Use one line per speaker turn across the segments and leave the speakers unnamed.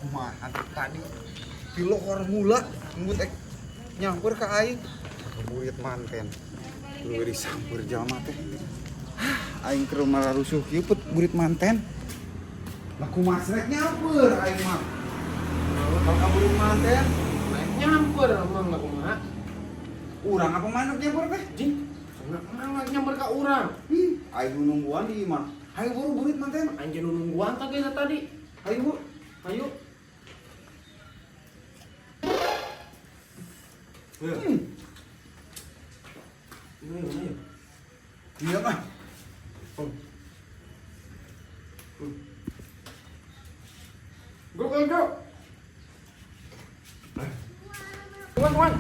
Kumaha tadi di lohor mula ngut ek nyamper ka aing. Burit manten. Lu disamper jalma teh. Aing ke rumah rusuh kieu pet burit manten. Lah kumaha rek nyamper aing mah. Kalau ka burit manten
nyamper emang lah kumaha.
Urang apa manuk nyamper teh?
Jing, emang nyamper ka urang.
Ih, aing nungguan di imah. Hayu buru burit manten.
Aing ge nungguan tadi tadi.
Hayu bu.
Hayu. Ini.
Iya mah.
Go go go. Tuan.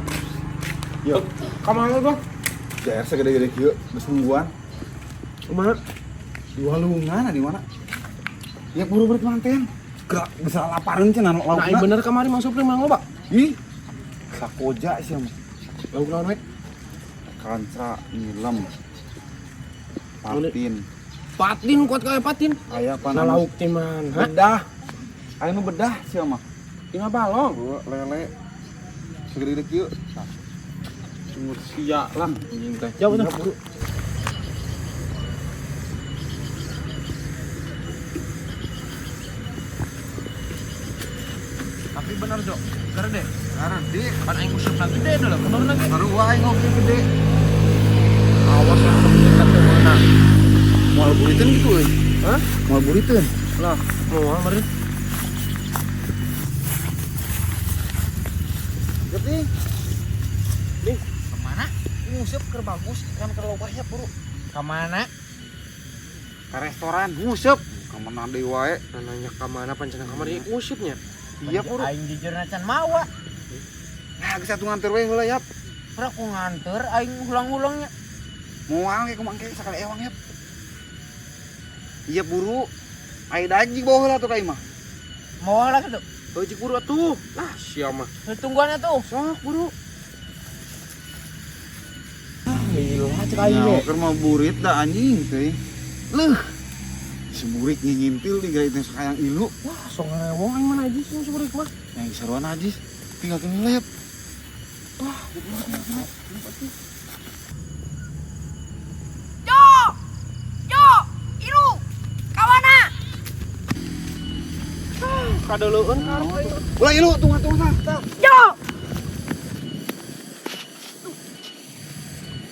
Yo,
Kamana gua?
JR segede-gede kieu geus nungguan.
Kemana?
Di walungan di mana? Ya buru burit manten. Gerak bisa lapareun cenah laukna.
Nah, bener kamari masuk mang loba.
Ih. Sakoja sih mah.
Lauk naon we?
Kancra nilem. Patin.
Patin kuat kayak patin.
Aya apa
Nah, lauk teh man.
Bedah. Aya nu bedah sih mah.
Tina balong.
Lele. Segede-gede kieu.
Sumur sia lah anjing teh. Jauh tuh.
Buru.
Tapi bener Jo, gede.
Gede.
Kan aing usupna gede dulu, kemarin lagi.
Baru aing ngopi gede.
Awas yang kebetulan teh meunang.
Moal buriteun gitu euy.
Hah?
Moal buriteun.
Lah, moal meureun.
Gede.
Nih,
kemana?
Nguseup keur bagus, kan keur loba ya, buru.
Kemana?
Ke restoran nguseup. Ka mana deui wae.
Nanya ka mana pancen kamari ngusupnya.
Iya, buru.
Aing jujur can mawa.
Nah, geus atuh nganter we heula yap.
Pura ku nganter aing ulang-ulangnya.
Moal ge kumaha engke sakali ewang yap. Iya buru. Aya daging bawa heula tuh ka imah.
Moal lah kitu.
Heuh cik buru atuh. Lah sia mah.
Tungguannya tuh.
Sok buru. Lila cek aing
Nah,
ge.
keur mah burit da anjing teh. Leuh. Seburik ngintil di gara teh sakayang ilu.
Wah, sok ngarewong aing mah najis yang seburik mah.
Yang seruan najis tinggal ke lep.
Wah,
Jo! Jo! Ilu! Kawana!
Kadeuleun karep aing.
Ulah ilu tunggu tunggu tah.
Jo!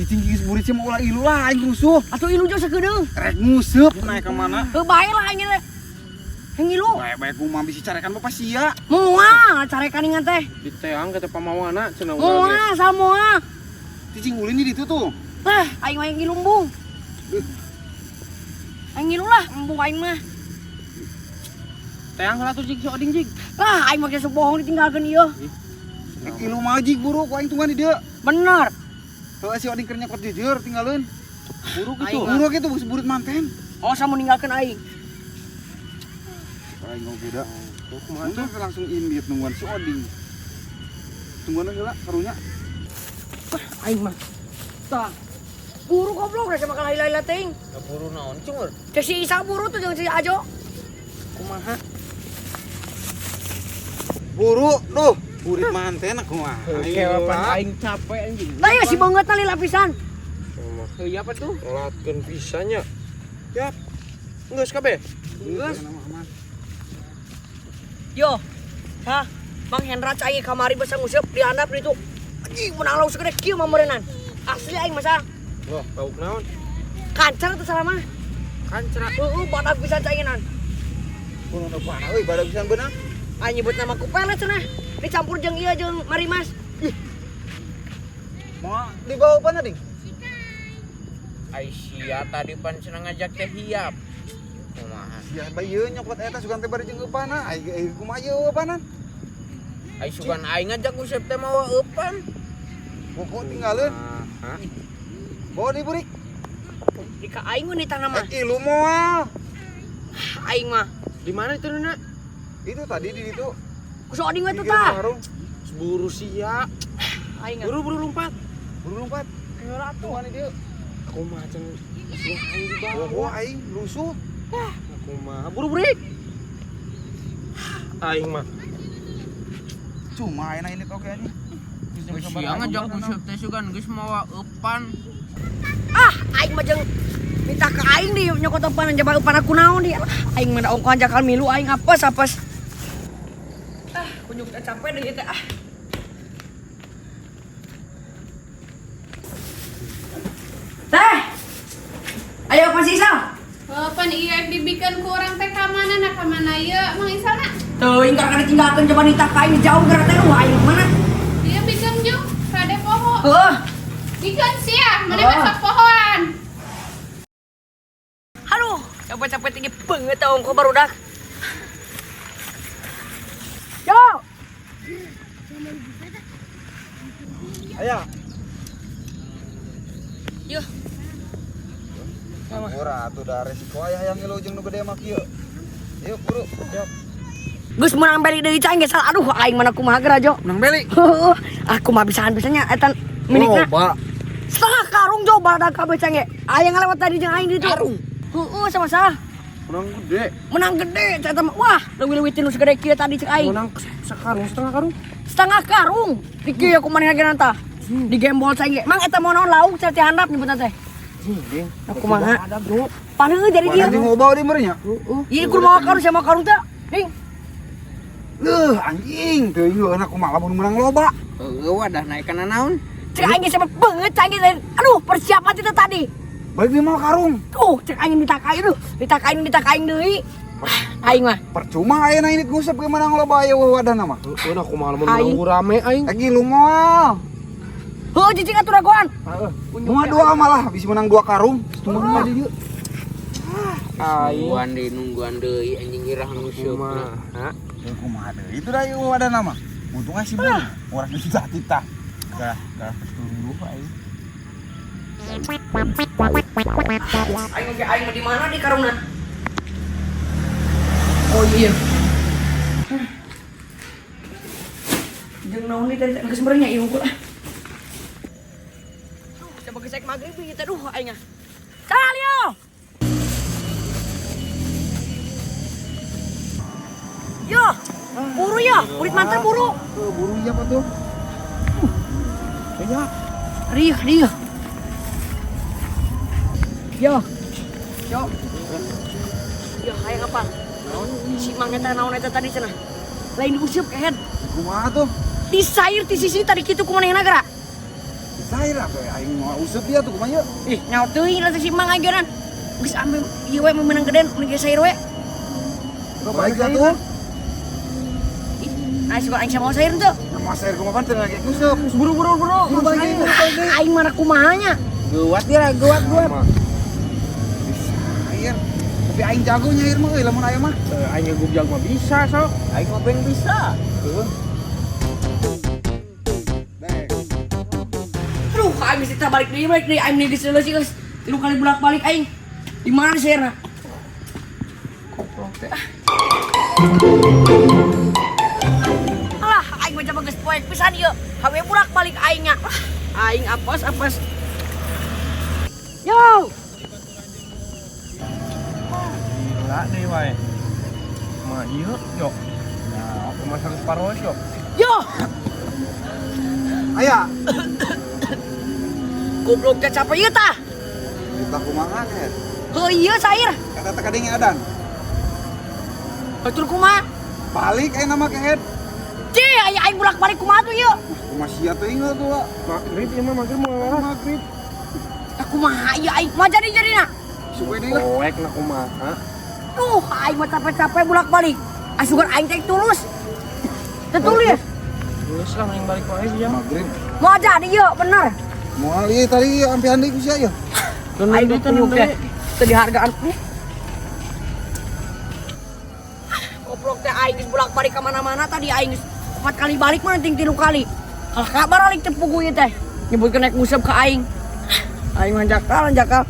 Cicing geus burit sih mah ulah ilu lah aing rusuh.
Atuh ilu jo sakedeung.
Rek nguseup naik ka mana?
Heuh bae lah aing ge. Yang ilu.
Bae-bae kumaha bisi carekan bapak sia.
Moal carekan ingan teh.
Diteang ka teh pamawana cenah urang ge.
Moal samoa.
Cicing ulin di ditu tuh.
Lah, aing mah ngilu embung. Aing ngilu lah, embung aing mah.
Teang heula tuh jig si Oding jig.
Lah, aing mah geus bohong ditinggalkeun ieu.
Rek ilu mah jig buru ku aing tungguan di dieu.
Bener.
Heuh si Oding keur nyokot jujur tinggalkeun.
Buru gitu.
Buru gitu geus burit manten.
Oh, sama ninggalkeun aing.
Aing ngopi da.
Kumaha tuh?
Tuh langsung indit nungguan si Oding. Tungguan heula karunya.
Aing mah. Tah. Buru goblok rek makan laila-laila teuing.
Da buru naon cungur?
Cek si Isa buru tuh jeung si Ajo.
Kumaha?
Buru, duh, burit manten aku mah.
Kewapan aing capek anjing.
Lah ya si banget tali lapisan.
Heuh apa tuh?
Ngelatkeun pisanya. Yap. Geus kabeh.
Geus.
Yo. Hah? Mang Hendra cai kamari basa nguseup di handap ditu. Anjing menang lauk segede kieu mah meureunnan. Asli aing masa.
Wah, lauk naon?
Kancar teh salah mah.
Kancra.
Heeh, badak pisan caingan.
Kuno nu panah euy badak pisan beunang.
Aing nyebut nama ku pelet cenah. Dicampur jeung ieu jeung marimas.
Mau dibawa apa ding?
Ai sia tadi pan cenah ngajak teh hiap. Kumaha?
Sia bae ieu nyokot eta sugan teh bari jeung eupana. Ai kumaha ieu eupanan?
Ai sugan aing ngajak usep teh mawa eupan.
Pokok tinggalin.
Hah?
Bawa di burik.
Di ka aing mun ditana mah.
Ilu moal.
Aing mah.
Di mana itu Nuna?
Itu tadi di situ.
Ku sok oding we tuh
Di
tah.
warung.
Buru sia.
Aing.
Buru-buru lompat.
Buru lompat.
Heula atuh.
Tuh dia.
Aku mah can aing dibawa.
Wah, aing rusuh.
Aku mah buru burik. Aing mah.
Percuma ayeuna ini oke anjing.
Geus sia ngajak nguseup teh sugan geus mawa eupan.
Ah, aing mah jeung minta ke aing di nyokot eupan jaba eupan aku naon di. Aing mah da ongkohan jakal milu aing apes apes. Ah, kunyuk teh capek deui teh ah. Teh. Ayo apa sih Isal?
Pan iya dibikeun ku urang teh ka mana na ka mana ieu Mang Isal na?
Teuing karena ditinggalkeun coba nitah ka aing jauh geura teh wah aing mana?
Ieu bikeun jeung rade poho.
Heuh.
Bikeun sia, mana masak pohoan.
Aduh, capek-capek tinggi banget tau ongko barudak. Yo.
Aya.
Yo.
Ora atuh da resiko aya hayang ngilu jeung nu gede mah kieu. Yuk buru, siap.
Geus menang beli deui cai geus salah. Aduh aing mana kumaha geura jo.
Menang beli.
Heuh, aku mah bisaan bisanya eta milikna.
Loba.
Setengah karung jo barudak kabeh cai ge. Aya ngalewat tadi jeung aing di ditu.
Karung.
Heuh, sama salah.
Menang gede.
Menang gede cai eta mah. Wah, leuwih-leuwih tinu segede kieu tadi cek aing.
Menang sekarung setengah karung.
Setengah karung. Di kieu aku manehna ge nanta. Di gembol cai ge. Mang eta mau naon lauk cai teh handap nyebutna teh.
Anjing.
Aku kumaha?
Ada, Bro.
Paneuh jadi dia.
Mana ngoba di meureun nya?
Heeh.
Ieu kudu mawa karung sama karung teh. Ding.
Leuh anjing, teuing heueuh aku mah lamun menang loba.
Heueuh wadah naik kana naon?
Cek aing geus banget cai ge. Aduh, persiapan itu tadi.
Balik di mawa karung.
Tuh, cek aing ditakain tuh. Ditakain deui. Aing mah.
Percuma ayeuna ini nguseup ge menang loba aya wadahna mah.
Heeh, aku mah lamun menang rame aing.
Lagi lu moal.
Heuh, cicing atuh ragoan.
Heeh.
Moal dua malah bisa menang dua karung. Setengah mah di dieu.
Aing.
Nungguan deui nungguan deui anjing irah nguseup.
Kumaha?
Ya kumaha deui itu da ieu wadahna mah. Untung sih bu, orang kita titah. Gah, gah tunduk aing.
Aing oge aing mah di mana di karungna? Oh iya. Jeung naon deui tadi geus meureun nya ieu unggul ah. Duh, coba gesek magrib ieu teh duh aing ah. Salio. Yo, buru ya, murid mantan buru.
Buru iya apa tuh? Iya.
Riuh, riuh. Yo. Yo. Yo, hayang apa? Si Mang eta naon eta tadi cenah. Lain diuseup kehed.
Kumaha tuh?
Disair ti sisi tadi kitu kumaha geura?
Disair atuh aing moal useup dia tuh kumaha ieu?
Ih, nyaho teuing lah si Mang aing geran. Geus ambil ieu we meunang gedean mun geus sair we.
Baik atuh.
Ih, nah suka aing sama sair teu.
Moal sair kumaha pan teu lagi nguseup. Buru buru buru. Buru balik deui.
Aing mana kumahanya?
Geuwat dia, geuwat geuwat.
Disair. Tapi aing jago nyair mah euy lamun aya mah.
Aing ngegup jago mah bisa sok.
Aing mah beng bisa.
Heuh. Dek.
Aduh, aing geus balik deui aing geus leuleus geus. 3 kali bolak-balik aing. Di mana sairna? Koplok teh. Alah, aing mah geus poek pisan ieu. Hawe bolak-balik aing nya. Aing apes-apes. Yo.
Gila deh wae. Mah ieu yo. Nah, aku mah 100 paros yo.
Yo.
Aya.
Goblok teh capek ieu tah.
Kita kumaha kehed?
Heuh ieu sair.
Eta teh kadenge adan.
Batur kumaha?
Balik ayeuna mah kehed.
Cih, aya aing bolak-balik kumaha tuh ieu?
Kumaha sia teuing tuh lah.
Magrib ieu mah magrib moal lah.
Magrib.
Tah kumaha ieu aing? Mah jadi-jadina.
Suwe deui lah.
Poek na kumaha.
Duh, aing mah capek-capek bolak-balik. Asugan aing teh tulus. Teu tulus.
Geus lah mending balik wae sia.
Magrib.
Moal jadi ieu bener.
Moal ieu tadi ampihan deui ku sia ieu.
Aing
deui,
kunyuk
deui.
teh. Teu dihargaan. Goblok teh aing geus bolak-balik ka mana-mana tadi aing geus 4 kali balik mah ting 3 kali. Kalah kabar alik teu puguh ieu teh. Nyebutkeun naik nguseup ka aing. Aing mah jakal jakal.